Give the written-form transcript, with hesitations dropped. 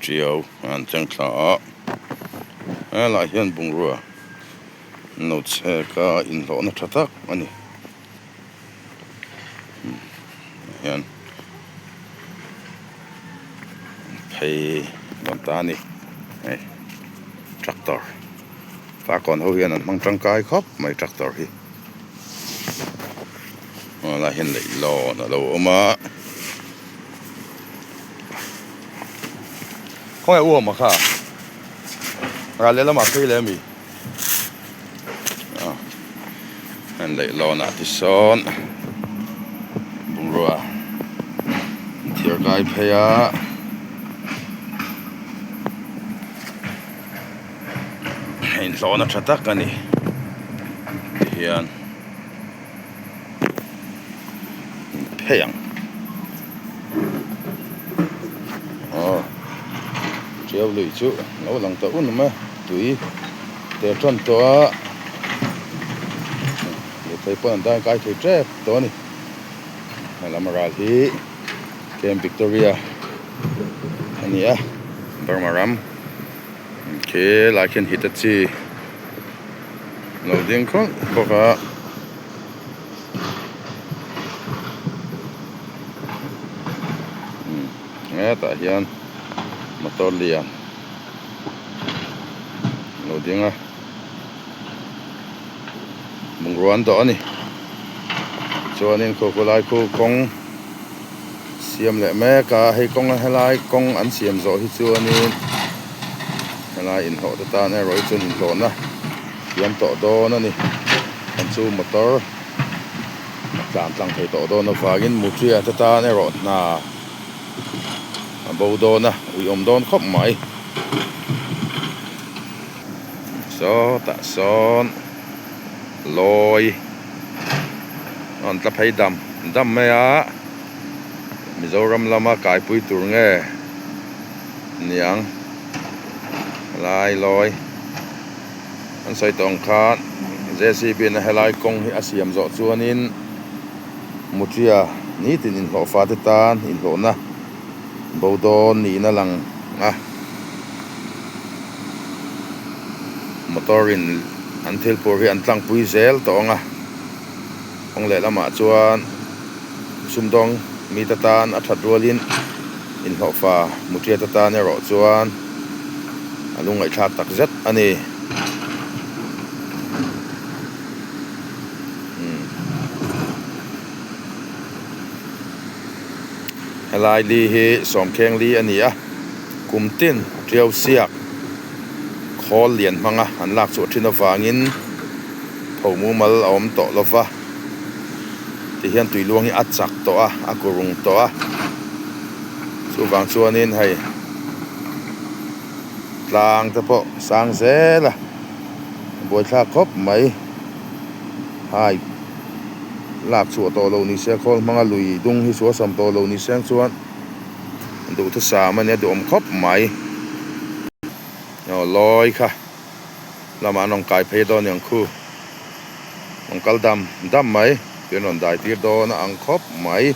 Tiau an cheng thla a, helaiah hian bungrua an lo chhek a, inhlawhna tha tak a ni. Hian phei dawn ta a ni hei tractor farkawn ho hian an hmang tangkai khawp mai tractor hi helaiah hian leihlawn a lo awm a. Khawnge u awm a kha ral lehlamah phei leh ami an leihlawn ah tisawn bungrua an thiar kai phei a inhlawhna tha tak a ni tihian. Phei ang aw tiau lui chu lo lang ta un awm e tui te tan tawh a lirthei pawn an dang kai thei tep tawh a ni helam ral hi Camp Victoria a ni a Burma ram khi lai khian Hitachi. Lo ding khawp bawk a. Hetah hian motor lian a lo ding a bungrua an dawh a ni chuanin khu khawlai khu kawng siam leh mek a hei kawng helai kawng an siam zawh hi chuanin helai inhlawh te tan erawh hi chuan inhlawhna thiam tawh dawn a ni an chu motor a tlan tlang thei tawh dawn avangin mutria te tan erawh hna a bo dawn a uiawm dawn khawp mai sawtah sawn lawi a rawn tla phei dam dam mai a Mizoram lama kaipui tur nge niang helai lawi an sawi tawh ang khan J C B in a helai kawng hi a siam zawh chuanin Mutria nitin inhlawhfa te tan inhlawhna bo dawn niin a lang a motor in an thil phur hi an tlangpui zel tawh ang a. Kawng lehlamah chuan sumdawng mite tan a that rualin inhlawhfa mutiate tan erawh chuan a lungngaihthlak tak zet a ni. Helai li hi sawmkheng li a ni a, kum tin tiau siak khawl lian hmanga an lak chhuah thin avangin tho mumal a awm tawh lo va, tihian tui luang hi a chak tawh a, a kurung tawh a, chuvang chuanin hei tlang te pawh sang zel a, buaithlak khawp mai hai lak chhuah tawh lo ni se khawl hmanga lui dung hi suasam tawh lo ni seng chuan duhthusam a nia duhawm khawp mai aw lawi kha. Lamah an rawn kai phei dawn ang khu. Rawn kal dam dam mai. Tui an rawn dai tir dawn a ang khawp mai.